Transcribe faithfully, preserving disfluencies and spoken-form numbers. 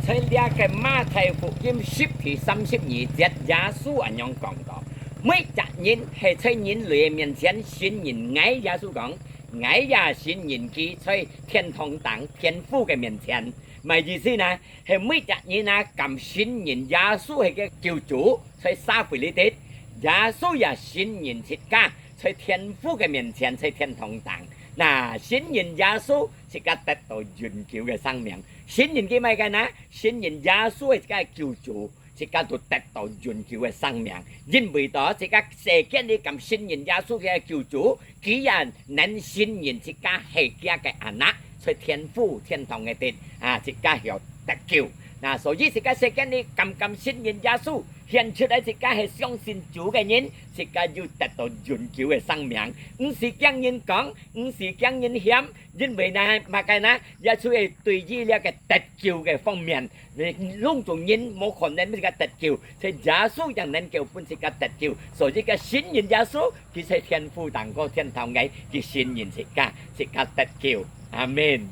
在這个馬太福音十第三十二節，耶穌恁樣講到：每隻人係在人類个面前承認𠊎，耶穌講，𠊎也承認佢在天堂頂天父个面前。麼个意思呢？係每隻人啊，敢承認耶穌係个救主，在社會裡底，耶穌也承認自家在天父个面前，在天堂頂。那承認耶穌，自家得到永久个生命。承認佢麼个呢？承認耶穌係自家个救主，自家就得到永久个生命。因為到自家世間裡敢承認耶穌係个救主，佢也能承認自家係佢个anak，在天父天堂个地啊，自家曉得救。那所以自家世間裡敢敢承認耶穌，顯出來自家係相信主个人，自家有得到永久个生命。毋使驚人講，毋使驚人嫌，因為呢，麼个呢？耶穌係對於這个得救个方面，攏總人無可能自家得救，所以耶穌也能夠分自家得救。所以个承認耶穌，佢在天父頂高天堂个，佢承認自家，自家得救。阿門。